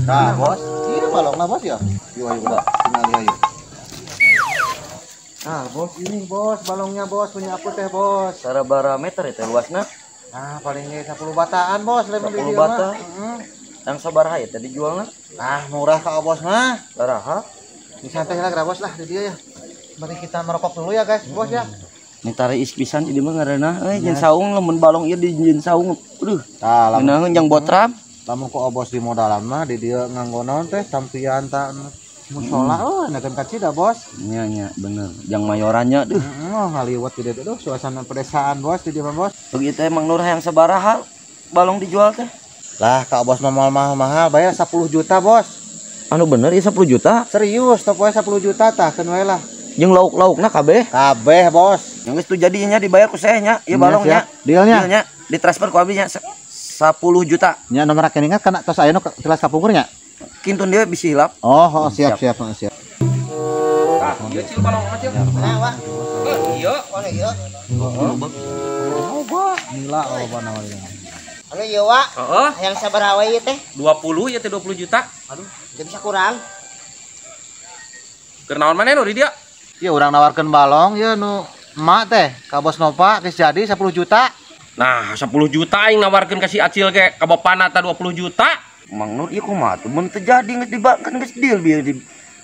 Nah, bos. Ini balongna bos ya. Yuk ayo udah, tinggal ayo. Nah, bos ini bos, balongnya bos punya aku teh bos. Sabaraha meter teh luasna? Nah, palingnya 10 bataan bos, 10 bata. Heeh. Yang sabaraha ya tadi jualna? Nah, murah ka bos mah. Sabaraha? Ini santai lah bos lah di dia ya. Mari kita merokok dulu ya guys, bos ya. Ini tarik pisan di mah ngaranna euy jeung saung lamun balong ieu di jeung saung. Aduh. Tah lamun jeung botram. Lamun ku obos di modalan mah di dieu nganggo naon teh tampian ta musola oh enakan kacida bos. Nya nya bener. Jang mayorannya duh. Heeh, ngaliwat di dieu tuh suasana pedesaan bos di dieu mah bos. Begitu emang Nur yang sabaraha balong dijual teh? Lah ka bos mah mahal-mahal bayar 10 juta bos. Anu bener ieu 10 juta? Serius, teh poe 10 juta tah keun we lah. Jeung lauk-laukna kabeh? Kabeh bos. Yang geus tuh jadinya dibayar ku saya nya, ieu balongnya. Dealnya. Dealnya ditransfer ku abi nya 10 juta. Nya nomor rekeningna kana tos aya nu jelas kapungkur nya. Kintun dia bisi hilap. Oh, siap siap siap. Tah, ieu cil balong mah cil. Nah, Wak. Heuh, ieu. Oh, ieu. Loba. Nila loba nawarna. Anu ieu, Wak. Heeh. Hayang sabaraha we ieu teh? 20 ieu teh 20 juta. Aduh, teu bisa kurang. Keur naon maneh nu di dieu? Ya urang nawarkeun balong ya nu emak teh ka bos Nova geus jadi 10 juta. Nah, 10 juta aing nawarkeun ka si Acil ge ka bapana ta 20 juta. Mang Nur ieu kumaha tuh mun teu jadi geus dibakeun geus deal bieu di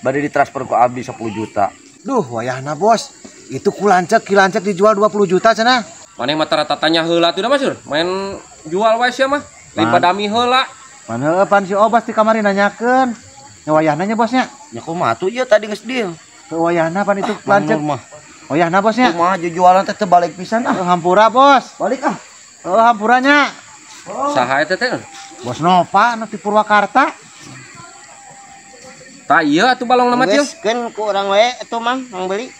bade ditransfer ku abdi 10 juta. Duh, wayahna bos. Itu ku lanceuk ki lanceuk dijual 20 juta cenah. Maneh mah tara tatanya heula tuh da Mas Nur. Main jual wae sia mah. Lain padami heula. Pan heueuh pan si Obas di kamari nanyakeun. Nya wayahna nya bosnya. Nya kumaha tuh ieu tadi geus deal. Wayahna pan itu lanceuk mah. Wayahna bosnya. Kumaha jualan teh balik pisan ah. Hampura bos. Balik ah. Oh hampuranya. Oh. Saha eta teh? Bos Nova nu di Purwakarta. Tah ieu atuh balong mah cil. Geus keun ku urang we atuh Mang, mang beli.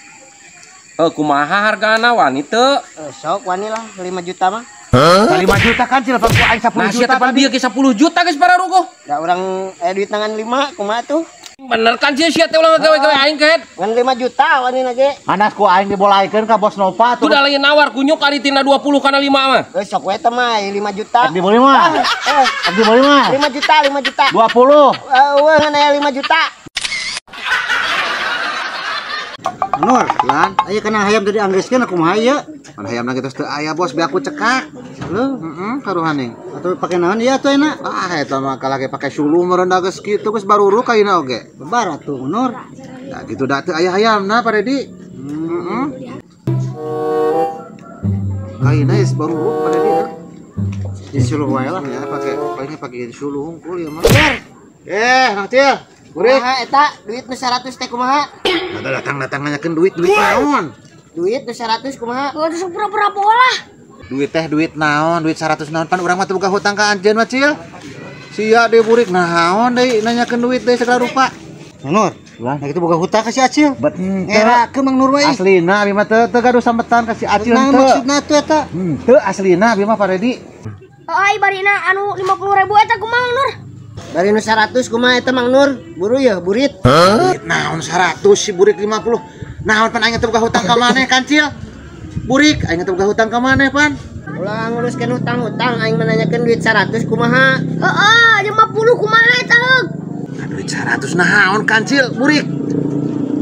Heuh kumaha hargana wani teu? Sok wani lah 5 juta mah. Hah? 5 juta kan cil pan ku aing 10 nah, juta. Nah sia teh bieu ge 10 juta geus pararuguh. Da urang duit tangan 5 kumaha tuh? Bener kan sia sia teh ulah gawe-gawe aing kehed. Ngan 5 juta wani ge. Anas ku aing dibolaikeun ka bos Nova tuh. Tuh da lain nawar kunyuk ari tina 20 kana 5 mah. Geus sok we teh mah 5 juta. Rek dibeli mah. Rek dibeli mah. 5 juta, 5 juta. 20. Eueuh ngan aya 5 juta. Nur, lan, aya kana hayam tadi anggeuskeun kumaha ieu? Pan hayamna geus teu aya bos, biar aku cekak. Leuh, heeh, karuhaning. Atuh pake naon ieu atuh enak? Ah, eta mah kalah ge pake suluh meureun da geus kitu geus baruruk ayeuna oge. Bebar atuh, Nur. Da kitu da teu aya hayamna Pak Dedi. Heeh. Ayeuna geus baruruk Pak Dedi. Di suluh wae lah. Ya pake palingnya pake suluh hungkul ieu mah. Mang Cil. Kumaha eta duit nu 100 teh kumaha? Ada datang-datang nanyakeun duit, duit naon? Duit nu 100 kumaha? Gak usah pura-pura bola. Duit teh duit naon? Duit 100 naon? Pan urang mah teu boga hutang ka anjeun mah Cil. Sia deui burik naon deui nanyakeun duit deui segala rupa. Nur, nah kitu boga hutang ka si Acil. Ngerakeun Mang Nur wae. Aslina abi mah teu gaduh sambetan ka si Acil teu. Maksudna tuh eta? Henteu aslina abi mah Pak Dedi. Ai barina anu 50.000 eta kumaha Mang Nur? Dari nu 100 kumaha eta Mang Nur? Buru ya, burit. Burit naon 100 si burik 50. Naon pan aing teu boga hutang ka maneh kancil? Burik aing teu boga hutang ka maneh pan. Ulah nguruskeun hutang-hutang aing menanyakeun duit 100 kumaha? Heeh, 50 kumaha eta heug? Nah, duit 100 naon kancil burik.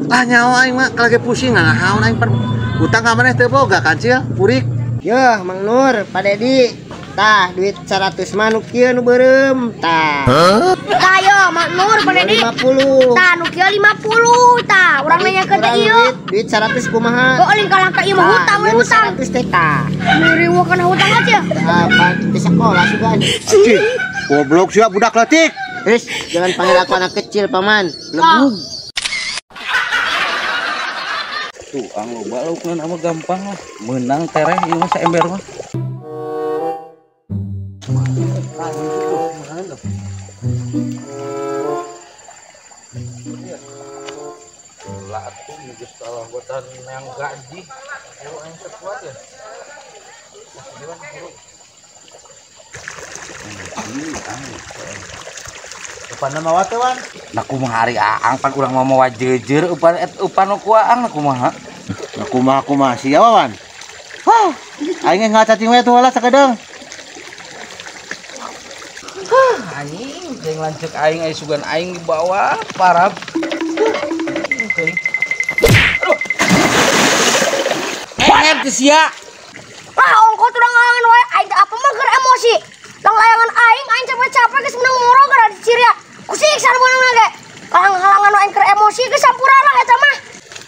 Lah nyawa aing mah kalage pusing naon aing pan hutang ka maneh teu boga kancil burik. Yeuh Mang Nur, Pak Dedi. Tah duit 100 mah nu kieu nu beureum tah. Tah yo Mang Nur Pak Dedi. 50. Tah nu kieu 50 tah. Urang nanyakeun teh ieu. Duit 100 kumaha? Oh lingkah langkah ieu mah hutang we hutang. 100 teh tah. Miriwa kana hutang aja. Tah pan teh sekolah sugan. Cih, goblok sia budak leutik. His, jangan panggil aku anak kecil paman. Lebug. Tuh, ang loba laukna mah gampang lah. Menang tereh ieu mah saember mah. Lah atuh geus kalanggotan yang gaji. Ayo aing teu kuat ya. Upan mawa teh wan. Nah kumaha ari aang pan urang mah mawa jeujeur upan upan nu ku aang nah kumaha. Nah kumaha kumaha sia wan. Hah, aing ngacacing we tuh lah sakedeung. Hah, anjing. Teuing lanceuk aing aya sugan aing di bawah parab. Aduh. Enger teh sia. Lah ongko tuh udah ngalangan wae aing teh apa mah keur emosi. Lang layangan aing aing capek-capek geus menang moro gara diciria. Kusik sana meunang ge. Halang-halangan aing keur emosi geus hampura lah eta mah.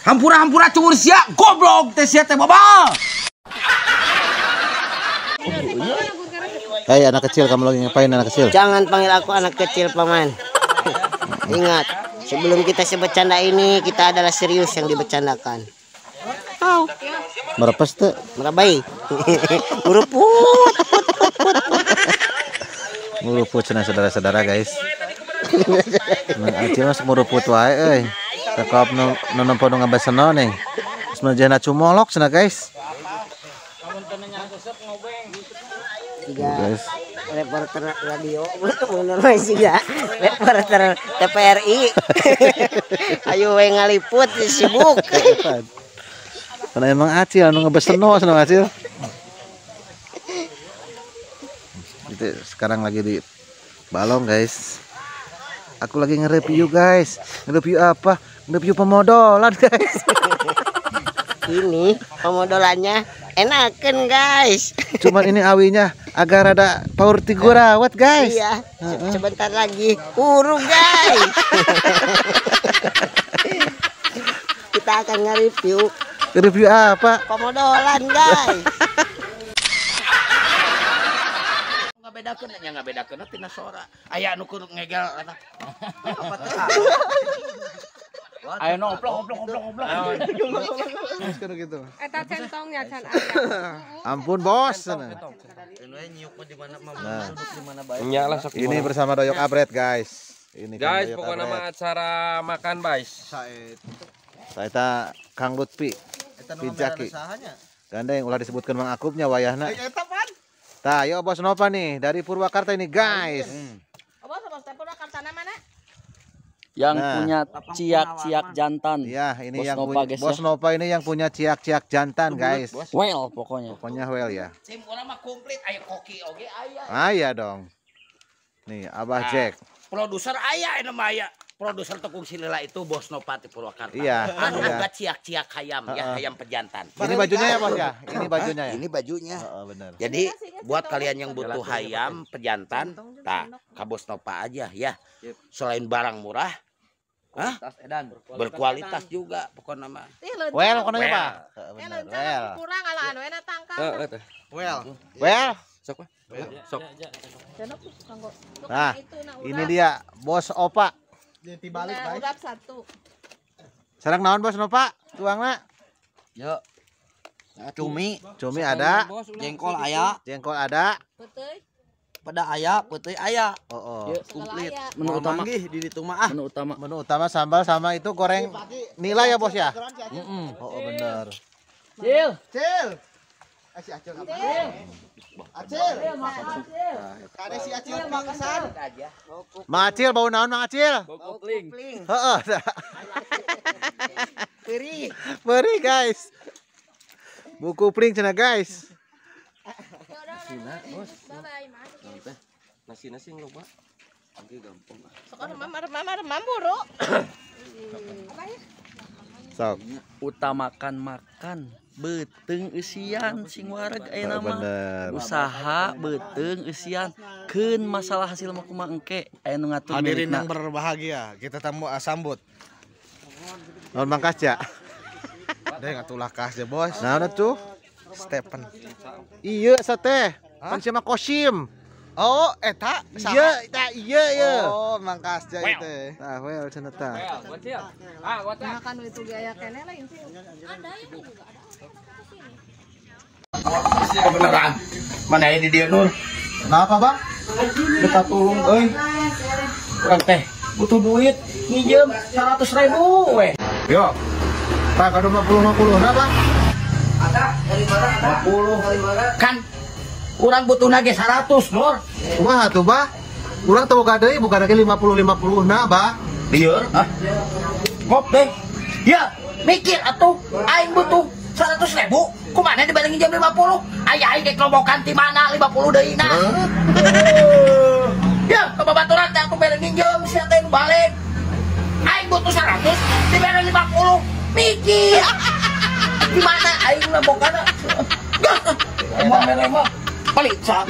Hampura-hampura cungur sia, goblok teh sia teh babal. Hei anak kecil, kamu lagi ngapain anak kecil? Jangan panggil aku anak kecil, paman. Ingat, sebelum kita sebercanda ini, kita adalah serius yang dibercandakan. Oh. Merepes tuh? Merabai. Meruput. Meruput cenah saudara-saudara, guys. Mang Acil masuk meruput wae euy. Tekop nu nempo nu ngabaseno nih. Geus menjana cumolok cenah, guys. Tiga reporter radio, bener sih ya, reporter TPRI. Ayo we ngaliput sibuk. Karena emang Acil anu ngebeseno senang Acil. Itu sekarang lagi di balong, guys. Aku lagi nge-review, guys. Nge-review apa? Nge-review pemodolan, guys. Ini pemodolannya enakan, guys. Cuman ini awinya agak rada power tigurawat, guys. Iya, sebentar lagi urung, guys. Kita akan nge-review. Review apa? Pemodolan, guys. Ngabedakeun nya ngabedakeun tina sora. Aya anu kudu ngegel eta. Ayo no oplok oplok oplok oplok. Gitu. Eta centongnya can aya. Ampun bos. Nah. Ini bersama Doyok Abret, guys. Ini guys, pokoknya nama acara makan, guys. Saya Kang Lutfi. Pijaki. Gandeng ulah disebutkan Mang Akubnya wayahna. Tah, yo Bos Nova nih dari Purwakarta ini, guys. Bos, Bos Purwakarta mana? Yang punya ciak-ciak jantan. Iya, ini Bos yang Nova, punya, guys, Bos ya. Nova ini yang punya ciak-ciak jantan, guys. Well, pokoknya. Pokoknya well ya. Tim urang mah komplit, aya koki oge aya. Aya dong. Nih, Abah Jack. Produser aya ini mah aya. Produser tekung silila itu Bos Nova di Purwakarta. Iya. Anu iya. Boga ciak-ciak hayam ya, hayam pejantan. Ini bajunya ya, Bos ya? Ini bajunya ya? Ini bajunya. Oh, benar. Jadi buat kalian yang butuh hayam pejantan, tah ka Bos Nova aja ya. Selain barang murah, hah? Berkualitas juga pokoknya mah. Well, pokoknya Pak. Benar. Well. Kurang ala anu enak tangkal. Well. Well. Sok. Sok. Nah, ini dia Bos Opa. Dibalik, nah, urap satu. Sarang naon Bos Nova? Tuangna? Yo. Cumi, cumi ada, jengkol aya, jengkol ada. Peuteuy. Pada aya, peuteuy aya. Oh, oh. Komplit. Menu utama di ditu mah ah. Menu utama. Menu utama sambal sama itu goreng nila ya, Bos ya? Heeh. Oh, oh benar. Cil. Cil. Si Acil apa? Acil. Kade si Acil pingsan. Mang Acil bau naon Mang Acil? Bau kopling. Heeh. Perih. Perih, guys. Buku kupling cenah, guys. Nasina, Bos. Nasina sih loba. Oke, gampang. Sok remam buru. Sok. Utamakan makan. Beuteung eusian sing wareg ayeuna mah. Usaha beuteung eusian keun masalah hasil mah kumaha engke aya nu ngatur. Hadirin yang berbahagia, kita tamu sambut. Naon Mang Kasja? Deh ngatulah Kasja, Bos. Naon atuh? Stephen. Iya sateh. Pan sia mah Kosim. Oh, eta iya, eta iya ya. Oh, Mang Kasja itu. Tah, well cenah tah. Ah, Nah, kan itu gaya keneh lain sih. Ada ini juga ada. Kebenaran. Mana ini dia Nur? Kenapa, Bang? Minta tolong euy. Urang teh butuh duit nginjem 100.000 we. Yo. Tah kadu 50 50 nah, Bang. Ada dari mana? 50. Kan urang butuh nage 100, Nur. Kumaha tuh, Bah? Urang teu boga deui, boga lagi 50 50 na, Bah. Lieur, ah. Ngop deh. Ya, mikir atuh aing butuh 100.000, kumana dibandingin jam 50? Aya aing ge kelomokan ti mana 50 deui na. Ya, ke babaturan teh aku bere balik. Aing butuh 100, dibere 50. Mikir. Gimana aing mah bokana? Gah. Emang mere mah pelit sam.